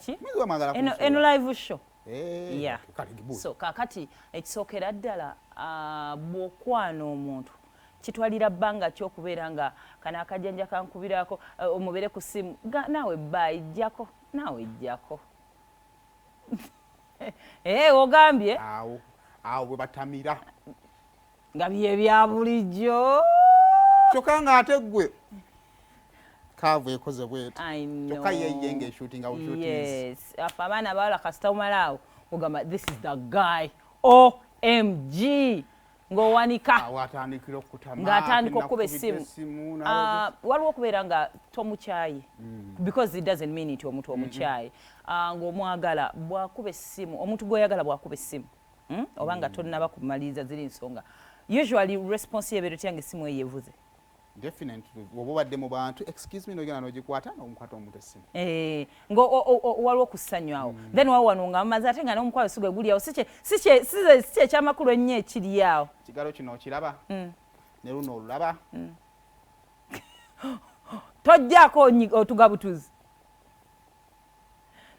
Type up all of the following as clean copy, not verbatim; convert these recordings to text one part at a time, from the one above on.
Ki? Muyinza mwagala Eno, kunsuula. Eno live show. Eh, Yeah. kale gibuuze. So kakati ekisookera ddala, bw'okwana omuntu, kitwalira bbanga ki okubeera nga kano akajanja kankubirako, omubere ku ssimu? Naawe baayi jjako, naawe jjako. Eh, ogambye Awo awo bwe batamira. Nga bye bya bulijjo. Kyokka ng'ate ggwe kaavu ekoze bweti. I know. Kyokka ye ng'eshootinga bushootings. Yes, afe abaana abawala kasita omala awo ogamba, "This is the guy, OMG," ng'owanika. Awo atandikira okutama. Ng'atandika okukuba Nakukubidde essimu. essimu. Ah, waliwo okubeera nga tomukyayi, because it doesn't mean nti omuntu omukyayi. Ah, ng'omwagala, bw'akuba essimu, omuntu gw'oyagala bw'akuba essimu, Oba nga tonnaba kumaliriza ziri nsonga, usually response yebeera otya nga essimu eyo evuze? Definitely, oba obadde mu bantu, "Excuse me," nogenda n'ogikwata n'omukwata omuntu essimu. Eh, nga waliwo okussanyu awo, then wawo wano nga mumaze ate nga n'omukwano si gwe guli awo, si kye ekyamakulu ennyo ekiri awo. Ekigalo kino okiraba? Ne luno olulaba? Tojjaako otugabutuzi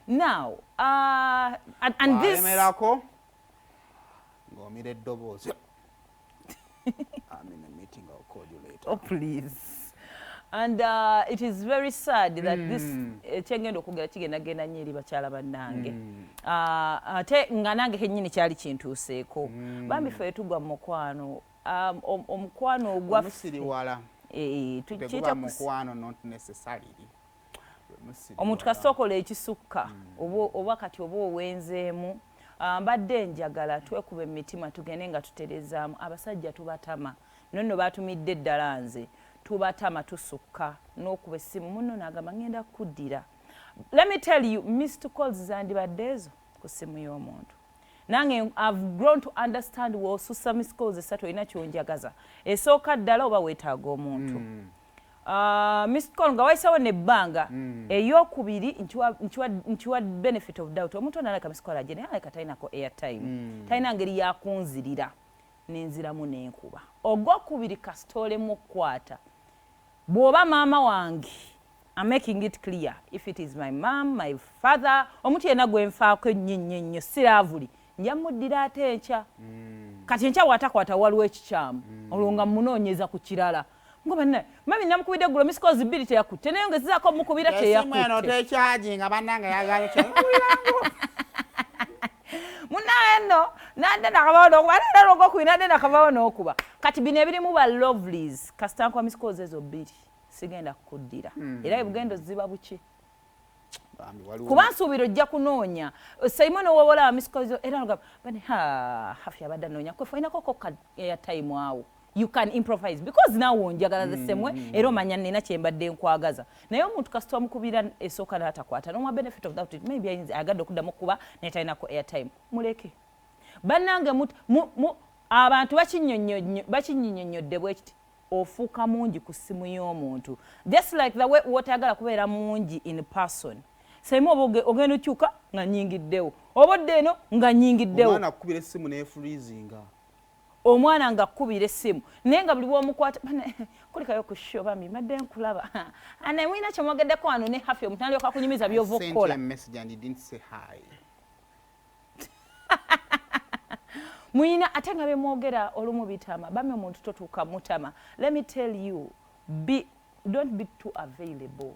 now, and this Walemerako ng'omira eddoboozi, "I'm in a meeting, I'll call you later." Oh please. And it is very sad that this kyengenda okwogera kigenda genda nnyo eri bakyala bannange. Ate nga nange kennyini kyali kintuuseeko. Bambi ffe tugwa mu mukwano, omukwano ogwaffe Omusiriwala. Eh, Teguba kiyita mukwano, not necessarily. Omuntu kasita okola ekisukka, oba kati oba owenzeemu. Ah, mbadde njagala twekuba emitima, tugende nga tuterezaamu. Abasajja tubatama nonno, batumidde eddala, nze tubatama, tusukka n'okuba essimu muno n'agamba, "Ngenda kuddira." Let me tell you, missed calls zandibadde ezo ku ssimu y'omuntu. Nange I've grown to understand, w'osussa missed calls esatu, olina kyonjagaza. Esooka ddala oba weetaaga omuntu. Missed call nga wayisawo nebbanga, eyokubiri nkiwa benefit of doubt. Omuntu ono alabika missed call agye, naye alabika talinako airtime, talina ngeri yakunzirira, nenziramu nenkuba. Ogwokubiri kasita olemu okukwata, bw'oba maama wange, I'm making it clear, if it is my mom, my father, omuntu yenna gwe nfaako ennyo ennyo ennyo, siraavuli, nja muddira ate enkya. Kati enkya bw'atakwata, waliwo ekikyamu. Olwo nga munoonyeza ku kirala, ngo bannaye mami namukubidde eggulo missed calls bbiri, teyakutte, naye ngezezaako mukubira, Esimu eno teyakutte. Tekyajinga bannange, yagala. Munaye nno nadde nakabawo n'okuba, ate era olwokubiri nadde nakabawo n'okuba. Kati bino ebirimu ba lovelies, kasita nkuba missed calls ezo bbiri, sigenda kukuddira. Era ebugendo ziba buki, kuba nsuubira ojja kunoonya Simon owobola missed calls, era nogamba bane ha hafi abadde anoonya kwefe, olinako ko ka airtime awo, you can improvise because naawe onjagala the same way, era omanya nina kyembadde nkwagaza. Naye omuntu kasita omukubira esooka n'atakwata, nomwa benefit of doubt, maybe ayinza ayagadde okuddamu okuba naye talinako airtime, muleke. Bannange, abantu bakinnyonnyodde bwe kiti: ofuuka mungi ku ssimu y'omuntu, just like the way wotayagala kubeera mungi in person. Saimu oba ogenda okyuka nga nyingiddewo, oba odde eno nga nyingiddewo. Omwana akukubira essimu n'efreezinga. Omwana nga akkubira essimu, naye nga buli bwomukwata, "Kulikayo ku show, bambi mbadde nkulaba, ane mulina kyemwogeddeko wano ne Hafi." Omuntu nalyoka kunyumiza byova Sent you okukola. a message and you didn't say hi. Muyina ate nga bemwogera olumu bitama. Bami, omuntu totuuka mutama. Let me tell you, don't be too available.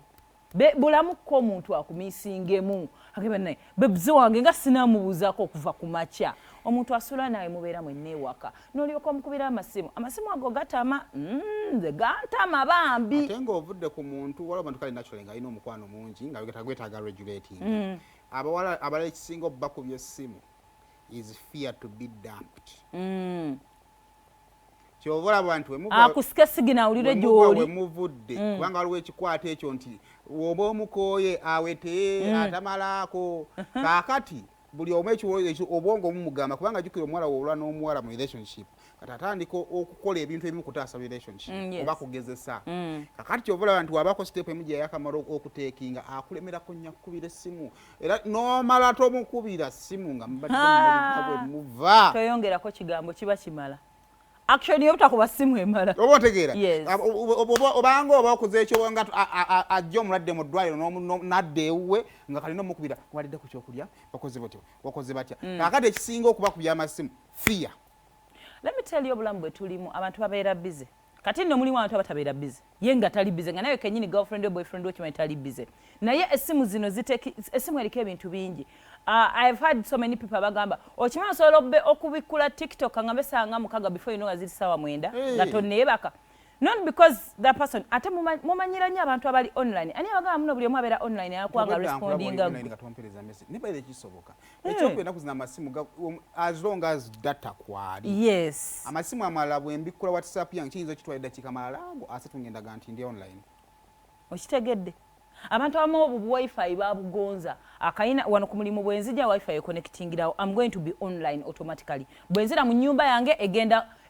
Bulamukko omuntu akumisingemu, agamba, "Naye bebuze wange nga sinamubuuzaako okuva ku makya." Omuntu asula naye, mubeera mwenna ewaka, n'olyoka omukubira amasimu. Amasimu ago gatama. Nze gantama bambi. Ate ng'ovudde ku muntu, waliwo abantu kale naturally ng'alina omukwano mungi nga gwetaaga regulating. Abawala abalala ekisinga obbakubya essimu is fear to be dumped. Kyova olaba nti Akusika sigina awulire gy'oli. Wemuvudde, kubanga waliwo ekikwata ekyo nti woba omukooye awete atamalaako. Kaakati buli omu obwongo bumugamba, kubanga jjukira omuwala woolwa n'omuwala mu relationship, kati atandika okukola ebintu ebimu kutaasa relationship oba kugezesa. Kakati kyova olaba nti wabaako step emu gye yakamala okuteekinga, akulemerako nnya kukubira essimu, era n'omala tomukubira ssimu nga mubadde Ah. bwe muva. Toyongerako kigambo, kiba kimala. Action y'obutakuba simu emala. Oba otegeera? Yes. Obanga oba okoze ekyo, nga ajja omulwadde mu ddwaliro, n'adda ewuwe nga kalina omukubira, walidde ku kyokulya, bakoze batya, wakoze batya. Kaakati ekisinga okuba ku byamasimu, fear. Let me tell you, obulamu bwe tulimu, abantu babeera busy. Kati nno mulimu abantu abatabeera busy, ye nga tali busy, nga nawe kenyini girlfriend we, boyfriend we, kimanyi tali busy, naye essimu zino essimu eriko ebintu bingi. I've had so many people abagamba, okimanyi osobola okubikkula TikTok nga mbesanga 6, before you know nga ziri 9:00, nga tonneebaka, not because that person. Ate mumanyira nnyo abantu abali online. Ani abagamba muno buli omu abeera online akwanga respondinga? Nga tompereza message, naye baire kisoboka. Ekyokuba ennaku zino amasimu as long as data kwali, amasimu amalala bwe mbikkula WhatsApp yange, kiyinza okitwala eddakiika malala ago 30 ngendaga nti ndi online. Okitegedde, abantu abamu obwo bu WiFi babugonza. Akayina wano ku mulimu, bwe nzija WiFi econnectingirawo, I'm going to be online automatically. Bwe nzira mu nyumba yange,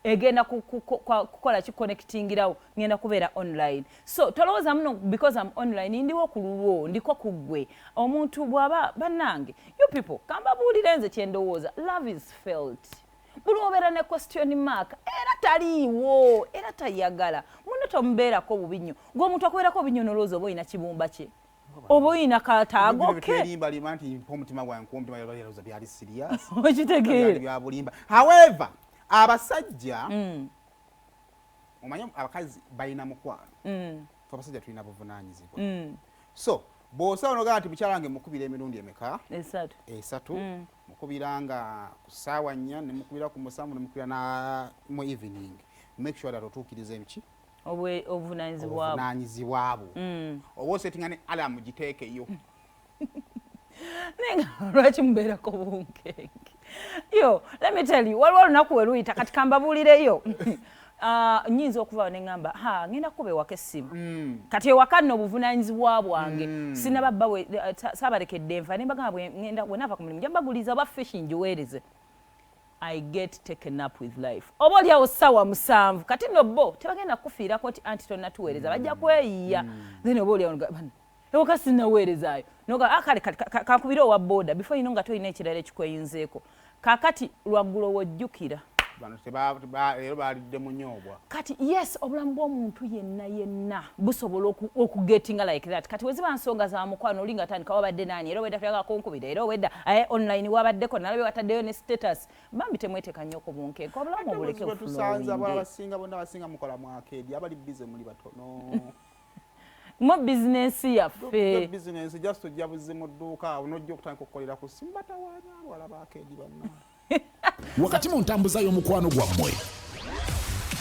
egenda kukola kiconnectingirawo, ngenda kubeera online. So tolowooza muno because I'm online ndiwo ku lulwo, ndiko ku ggwe. Omuntu bw'aba, bannange, you people, kambabuulire nze kyendowooza, love is felt. Buli obeera ne question mark, era taliiwo, era tayagala muno. Tomubeerako bubi nnyo. Gwe omuntu akubeerako bubi nnyo, nolowooza oba olina kibumba kye, oba olina kataago ke. Twerimbalimba nti mpa omutima gwange, kuwa omutima, yalowooza byali serious. Okitegeera? Bya bulimba. However, abasajja, omanyi abakazi balina mukwano, fe abasajja tulina buvunaanyizibwa. So bw'osaba nogamba nti mukyala wange mukubira emirundi emeka? 3. 3. Mukubira nga ku ssaawa 4, nemukubira ku 7, nemukubira na mu evening. Make sure that otuukiriza emiki Obuvunanyizibwa. Obuvunaanyizibwa bwo. Oba osetinga ne alarm, giteekeyo. Naye nga lwaki mubeerako bunkenke? Yo, let me tell you, waliwo olunaku we luyita. Kati kambabuulireyo. Nyinza okuva ne ŋŋamba, ha, ngenda kukuba ewaka essimu. Kati ewaka nno obuvunanyizibwa bwange, sinaba bba saabalekedde nfa, ne mbagamba bwe ngenda, bwe naava ku mulimu, nja mbaguliza oba fish ngiweereze. I get taken up with life. Oba oliawo 7:00, kati nno bo tebagenda kukufiirako nti anti tonnatuweereza, bajja kweyiya. Then oba oliawo bana, ewaka sinnaweerezaayo, noga, ah, kale kati kankubire owa boda. Before you know nga tolina ekirala ekikweyunzeeko. Kaakati lwaggulo wojjukira. Bano leero balidde munyoobwa. Kati yes, obulamu bw'omuntu yenna yenna busobola okugetinga like that. Kati weziba nsonga za mukwano, oli nga tandika, wabadde nani era, obwedda tuyagala kunkubira, era obwedda aye online wabaddeko, nalabye wataddeyo ne status. Bambi, temweteeka nnyo ku bunkenke, obulamu obuleke. Tusanze abala buflowinge. Abasinga bonna, abasinga mukola mu arcade, abali busy muli batono. Mu bizinensi yaffe. Bizinensi just ojja buzi mu dduuka awo nojja okutandika okukolera ku simu, batawaanya abawala ba arcade banna. Wakati mu ntambuza y'omukwano gwammwe,